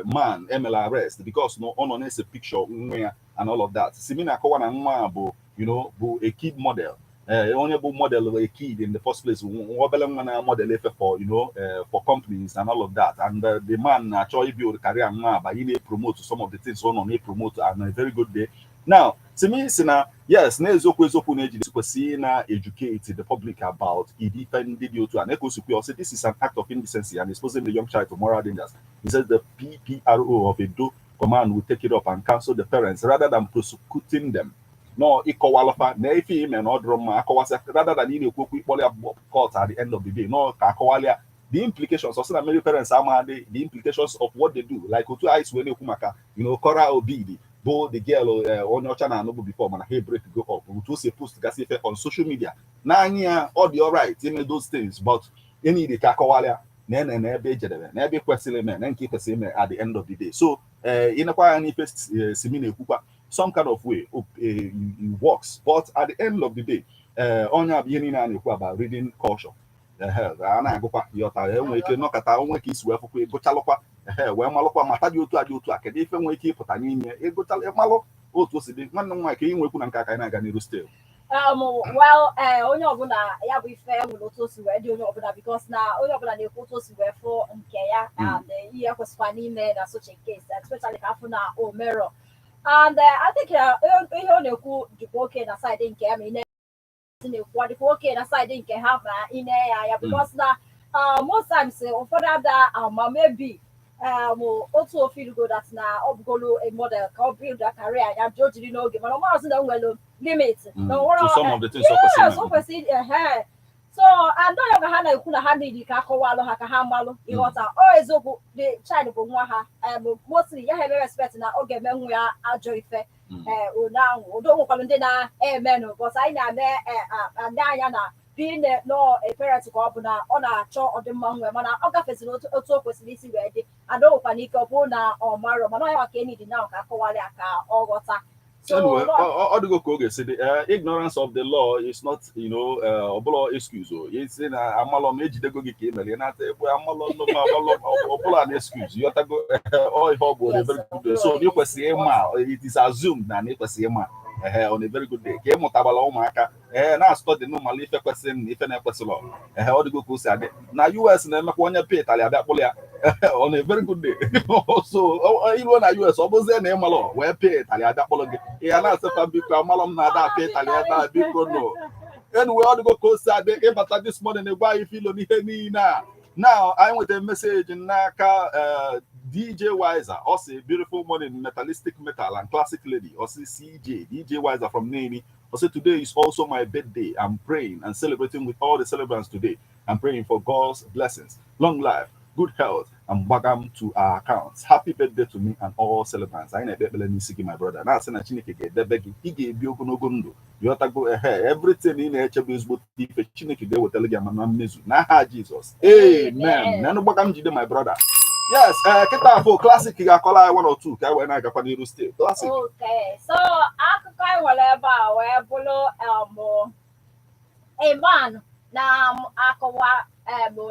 man emela arrest because no ọ nọ na-ese picture nwa ya and all of that. Simi na-akọwa na nwa a bụ you know bụ a kid model. Onye bụ model a kid in the first place, nwa obele nwa na model efe for you know for companies and all of that, and the man na-achọ ibuild career nwa by ị na-promote some of the things ọ nọ na-promote on a very good day. Now, Simi si na yes, na eziokwu eziokwu na-ejide kwesịrị na educate the public about ịdị ife ndị dị otu a na ekosikwa. Ọ sị this is an act of indecency and exposing the young child to moral dangers. He says the PPRO of Edo Command will take it up and counsel the parents rather than prosecuting them. No, ịkọwalụfa na ife ime na ọ dụrụ mma akọwasị rather than ị na-ekwu okwu ịkpọrọ ya court at the end of the day. No, ka akọwalịa ya the implications. Ọ sị na many parents amaghị the implications of what they do, like otu anyị si wee na-ekwu maka Korra Obidi bụ the girl onye ọcha na-anụbụ before, mana ha break go up, otu o si post gasị ife on social media n'anya ya, ọ dị alright ime those things, but enyi dị ka akọwalịa na ene na ebe ejedebe na ebe kwesịrị ime na nke kwesịrị ime at the end of the day. So ịnekwa ya n'ife Simi na-ekwukwa, some kind of way it works, but at the end of the day, onye bụ ihe niile a na-ekwu about reading culture, a na-agụkwa yọta enwere ike nọkọta onwe ka isi wee fụkwa ịgụchalụkwa ehe wee malụkwa mata dị otu a dị otu a, kedu ife nwere ike ịpụta n'ime ịgụchalụ ịmalụ otu o si dị. Nwanne m nwaanyị, ka ị nwekwu na nke aka anyị na-aga n'iru still. Well, onye ọbụla ya bụ ife nwere otu o si wee dị onye ọbụla, because na onye ọbụla na-ekwu otu o si wee fụ nke ya and ihe kwesịkwa n'ime na such a case, especially ka afụ na o merọ. And I think ihe ọ na-ekwu dịkwa oke na side nke ya, ma ị na-ekwu ọ dịkwa oke na side nke ha ma ị na ya ya, because na most times ụfọdụ ada ama maybe otu ofilugo that na ọ bụgolu a model ka ọ build a career ya o jiri n'oge, mana ọ maazị na o nwere limit na o nwere To some of the things o kwesịrị yes, ime. O kwesịrị ehe. So and onye ka ha na-ekwu na ha need ka akọwalụ ha ka ha malụ ịghọta ọ eziokwu, the child bụ nwa ha. Mostly ya ha eme respect na ọ ga-eme nwa ya ajọ ife. Ee, one ahụ udo nwekwara ndị na-emenụ, but anyị na-eme anya anya na being nọ a parent ka ọ bụ na ọ na-achọ ọdịmma nwa, mana ọ gafeziri otu o kwesịrị isi wee dị. Ada nwekwana ike ọ bụrụ na ọ marọ, mana ọ ya maka enyi dị na ka akọwara ya ka ọ ghọta. So Anyway, ọ dịgo ka ọ ga-esi dị. Ignorance of the law is not ọ bụla excuse. O isi na amalọ m ejidego gị ka ị mere ị na-ata egbe amalọ nụ m amalọ ọ bụla na excuse, yọtago? Ọ ihe ọ bụ on a very good day, so ị kwesịrị ịma. It is assumed na ị kwesịrị ịma ehe on a very good day ka ị mụtabala ụmụaka ee na-asụtọ dị n'ụmala ife kwesịrị na ife na-ekwesịrị. Ehe, ọ dịgo ka o si adị na US na-emekwa onye pay ịtalị abịa kpụrụ ya on a very good day. So iruo na US, ọ bụzie na ịmalụ wee pay ịtalị abịa kpụrụ gị, ị ya na-asịfa biko amalụ m na-ada apịa ịtalị ebe a, biko no. Anyway, ọ dịgo ka o si adị. Ịbata this morning gwa anyị filo n'ihe niile a. Now, anyị nwetara message n'aka DJ Wiser. Ọ sị, "Beautiful morning, metalistic metal and classic lady." Ọ sị CJ DJ Wiser from Neni. Ọ sị, "Today is also my birthday. I'm praying and celebrating with all the celebrants today. I'm praying for God's blessings, long life, good health and gbagam to our accounts. Happy birthday to me and all celebrants." Anyị na-ekpe ekpere n'isi gị, my brother, na-asị na Chineke ga-edebe gị, ị ga-ebi ogologo ndụ, yọtago? Ehe, everything ị na-echebe ezigbo ife, Chineke ga-ewetara gị ama na mmezu n'aha Jizọs, amen. Nanụ gbagam jide, my brother. Yes, ee, kịta afọ Classic ga-akọla anyị one or two ka anyị wee na-agakwa n'iru still. Classic. Okay, so akụkọ anyị nwere ebe a wee bụrụ a man na-akọwa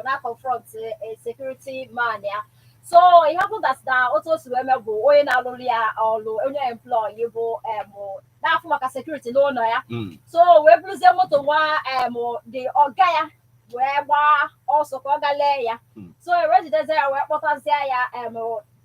na confront a security man ya. So ihe happened that na otu o si wee mee bụ onye na-alụrụ ya ọrụ, onye employee bụ na-afụ maka security n'ụlọ ya. So wee buruzie moto nwa the ọga ya wee gbaa ọsọ ka ọ gaa lee ya. So wee jidezie ya, wee kpọtazie ya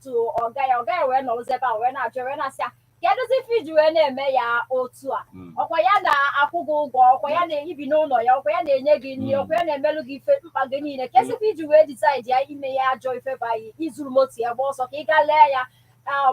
to ọga ya. Ọga ya wee nọrọzie ebe a wee na-ajụ, wee na-asị ya, kedụzi ife iji wee na-eme ya otu a? Ọkwa ya na-akwụ gị ụgwọ, ọkwa ya na-ebi n'ụlọ ya, ọkwa ya na-enye gị nri, ọkwa ya na-emelụ gị ife mkpa gị niile. Kesịkwa iji wee decide ya ime ya ajọ ife bayi izuru moto ya gba ọsọ ka ị gaa lee ya,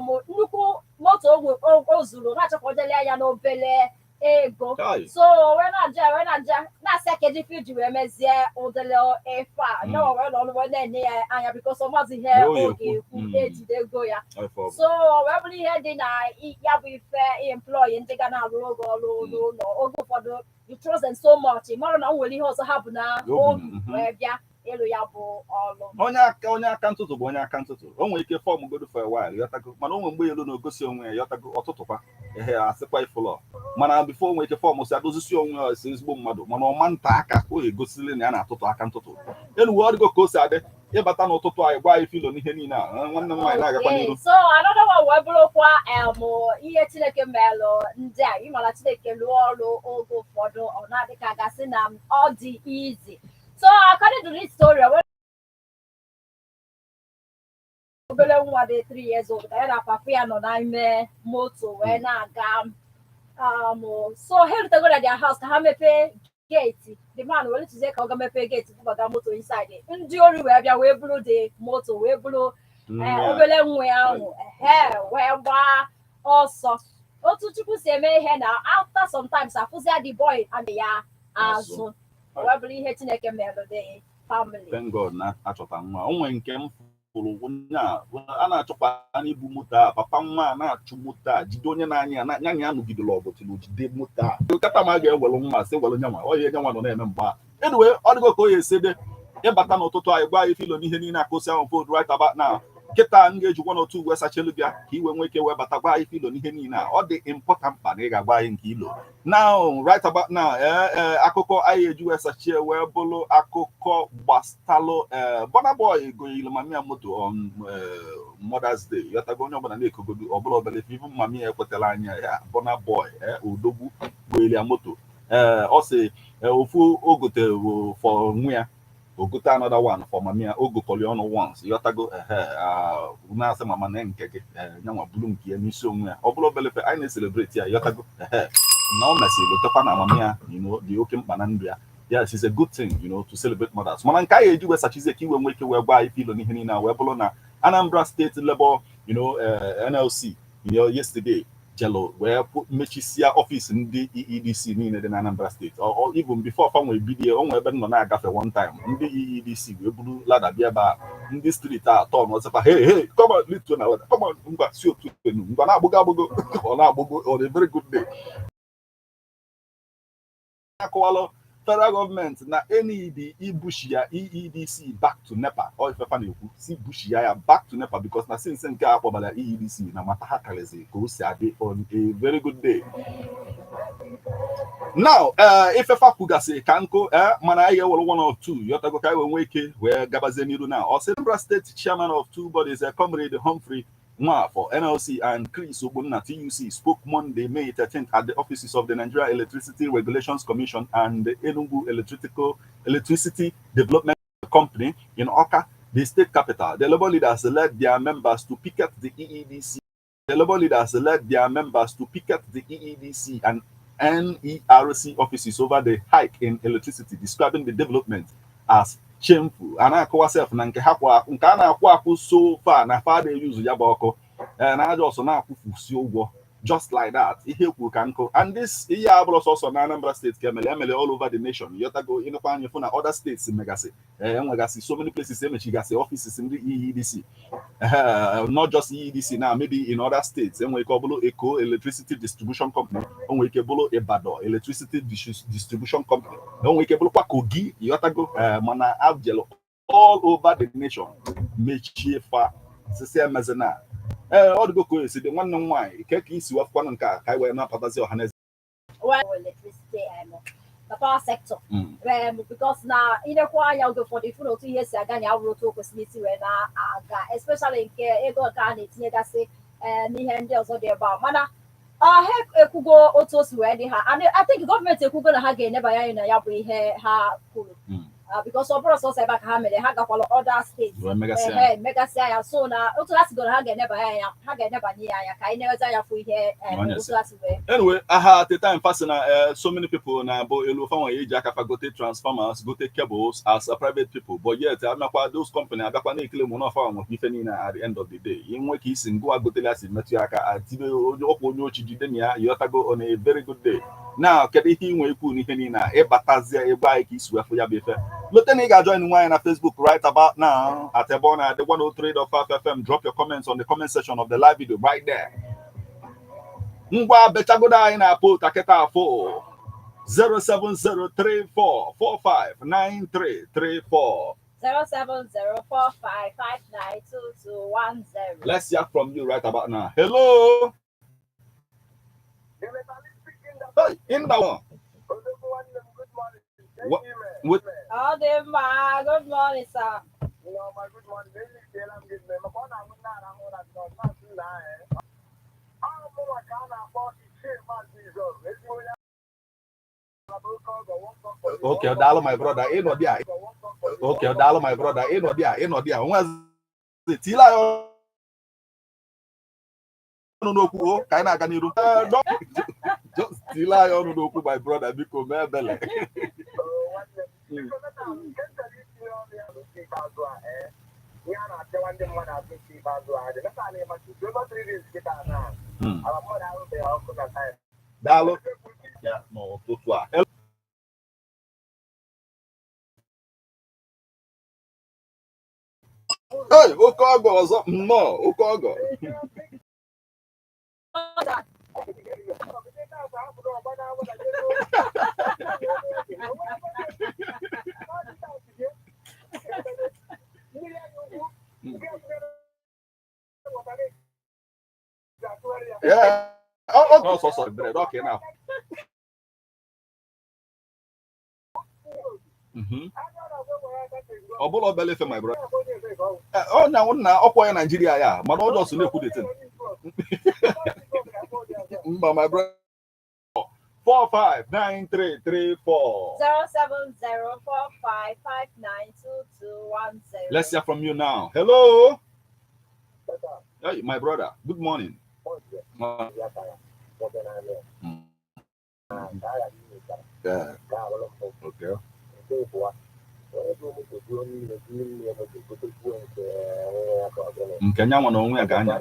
nnukwu moto o zuru na-achọ ka o jee lee ya n'obele ego. Kai. So wee na-aja, wee na-aja, na-asị ya kedu ife iji wee mezie ụdịrị ife a? Nyawa wee nọrọ wee na-enye ya anya because ọ mazi ihe Na o ọ ya ekwu. ga-ekwu. Ejidego ya. Ife ọ bụ. So wee bụrụ ihe dị na ya bụ ife employee ndị ga na-arụ oge ọrụ n'ụlọ, oge ụfọdụ you trust them so much, ị mara na o nwere ihe ọzọ ha bụ na Obi, obi wee bịa ịlụ ya bụ ọrụ. Onye aka ntụtụ bụ onye aka ntụtụ. O nwere ike form godo for a while, yọtago? Mana o nwere mgbe elu na-egosi onwe ya, yọtago? Ọtụtụkwa ehe asịkwa ifụlọ, mana before o nwere ike form si adozisi onwe ya esi ezigbo mmadụ, mana ọma nta aka o egosili na ya na-atụtụ aka ntụtụ. Elu ọ dịgo ka o si adị. Ịbata n'ụtụtụ anyị, gwa anyị filo n'ihe niile a. Nwanne m nwaanyị na-agakwa Okay, n'iru. So another one wee bụrụkwa ihe Chineke melụ ndị a. Ịmara Chineke lụọ ọrụ, oge ụfọdụ ọ na-adị ka gasị na ọ dị easy. So according to this story, obere nwa dị 3 years old ka ya na papa ya nọ n'ime moto wee na-aga. So ha erutego na their house ka ha mepee gate. The man wee tụzie ka ọ ga mepee gate bubata moto inside. Ndị ori wee bịa wee buru the moto, wee buru obere nwa ya ahụ, ehe, wee gbaa ọsọ. Otu Chukwu si eme ihe na after sometimes afụzia the boy and ya azụ, wee bụrụ ihe Chineke mere the family. Thank God na achọta nwa. O nwere nke m fụrụ onye a a na-achọkwa n'ibu moto a. Papa nwa a na-achụ moto a, jide onye na-anya ya na ya nụgidere ọgụ till o jide moto a. Kata ma a ga-ewelu nwa, sị welu nyanwa ọ ihe nyanwa nọ na-eme mgbe a. Anyway, ọ dịgo ka o ya esi dị. Ịbata n'ụtụtụ anyị, gwa anyị filo n'ihe niile akụsị ahụ food right about now. Kịta m ga-ejikwa n'otu uwe sachelu bịa ka iwe nwee ike wee bata gwa anyị filo n'ihe niile a. Ọ dị important mkpa na ị ga-agwa anyị nke ilo now, right about now. Ee, akụkọ anyị eji wee sachie wee bụrụ akụkọ gbastalụ Burna Boy goyiri mami ya moto on Mother's Day. Yọtago, onye ọbụla na-ekogodu ọbụla obere ife, even mami ya ekwetala anya ya. Burna Boy, odogwu, goyiri ya moto. Ee, ọ sị ofu o gotere for nwa ya, ogote another one for mami ya. O gokọrọ ọnụ once, yọtago. Ehe, na-asị mama na nke gị nyanwa buru nke ya n'isi onwe ya. Ọ bụrụ obere ife anyị na-celebrate ya, yọtago. Ehe, na o mesịrị lotekwa na mami ya dị oke mkpa na ndụ ya. Yes, it's a good thing to celebrate mothers. Mana nke anyị eji wee sachizie ka iwe nwee ike wee gwa anyị filo n'ihe niile a wee bụrụ na Anambra State Labour NLC yesterday jelo wee mechisia office ndị EEDC niile dị na Anambra State. Even before fa nwee bido, o nwee ebe m nọ na-agafe one time, ndị EEDC wee buru ladder bịa ebe a. Ndị street a tọn ọzọkwa, "Hey, hey, come on, lituo na ladder, come on, ngwa, si otu enu, ngwa." Na-agbụgo agbụgo, ọ na-agbụgo on a very good day. Akọwalụ federal gọọmenti na NED ibushi ya EEDC back to NEPA. Ọ ifefa na-ekwu si bushi ya back to NEPA, because na since nke a kpọbara EEDC na mata ha karịzị ka o si adị on a very good day now. Ifefa kwugasị ka nkụ, mana anyị ga-ewere one or two, yọtago, ka anyị wee nwee ike wee gabazie n'iru. Na ọ sị Anambra State chairman of two bodies, Comrade Humphrey Nwafọ, NLC, and Chris Ogbonna, TUC, spoke Monday, May 13th, at the offices of the Nigeria Electricity Regulations Commission and the Enugu Electricity Development Company in Awka, the state capital. The labor leaders led their members to picket the EEDC. The labor leaders led their members to picket the EEDC and NERC offices over the hike in electricity, describing the development as shameful. A na-akọwa sef na nke ha kwa nke a na-akwụ akwụ so far na fa yuzu ya bụ ọkụ na aja ọsọ na-akwụfusi ụgwọ just like that. Ihe kwuru ka nkụ. And this ihe a bụrụ sọsọ na Anambra State ka emere, emere all over the nation, yọtago. Ịnụkwa anya fụ na other states megasị, enwegasị so many places emechigasị offices ndị EEDC. Not just EEDC now, maybe in other states enwere ike ọ bụrụ Eko Electricity Distribution Company, o nwere ike bụrụ Ibadan Electricity Distribution Company, o nwere ike bụrụkwa Kogi, yọtago. Mana abjel all over the nation mechie fa sisi emezina. Ee, ọ dịgo ka o esi dị. Nwanne m nwaanyị, ke ka isi wefụkwanụ nke a ka anyị wee na-apatazi ọha na eze? Well, electricity, the power sector, because na ilekwa anya oge ụfọdụ, ifu na otu ihe si aga na ya bụrụ otu o kwesịrị isi wee na-aga, especially nke ego nke a na-etinyegasị n'ihe ndị ọzọ dị ebe a. Mana ha ekwugo otu o si wee dị ha, and I think gọọmenti ekwugo na ha ga-enebanye anya na ya bụ ihe ha kwuru, because ọ bụrụ sọsọ ebe a ka ha mere, ha gakwala other steeti wee megasịa ya. Ehe, megasịa ya. So na otu ha sigoro ha ga-enebanye anya, ha ga-enebanye ya anya ka anyị na-enweta ya fụ ihe Onye otu ha si wee. Anyway, aha, at the time fasị na so many people na bụ elu fanwa eji aka fa gote transformers, gote cables as a private people, but yet abịakwa those company abịakwa na-ekele mụ na ọfa nwekwa ife niile. At the end of the day, inwe ka isi ngwa gotele si metụ ya aka, atibe onye ọkwa onye ochi jide na ya, yọtago, on a very good day now. Kedu ihe ị nwee ikwu n'ihe niile a? Ịbatazie ebe anyị ka isi wefụ ya bụ ife. Lote na ị ga-join nwaanyị na Facebook right about now at ebe ọ na-adị 103.5 FM. Drop your comments on the comment section of the live video right there. Ngwa, bechagodo anyị na pota kịta afọ 07034459334. 07045592210. Let's hear from you right about now. Hello. Hey, in that one. What? Ọ dị mma. Good morning, sir. Okay, daalụ my brother, ịnọ dị a. Okay, daalụ my brother, ịnọ dị a, ịnọ dị a. Onwezi tila ya ọnụ n'okwu o, ka anyị na-aga n'iru. Just tila ya ọnụ n'okwu, my brother, biko mee ebele. Daalụ ya n'ụtụtụ a. Hey, oke ọgọ ọzọ nnọọ, oke ọgọ. Yeah. Ọ sọsọ bread, ọ ka ị na-afụ. Ọ bụla obele ife, my brother. Ọ na nna ọkwa ya Naijiria ya, mana ọ jọsụ na-ekwu the thing. Mba, my brother. 459334. 07045592210. Let's hear from you now. Hello. Hey, my brother. Good morning. Yeah. Okay. Nke nyanwa na onwe ya ga-anya.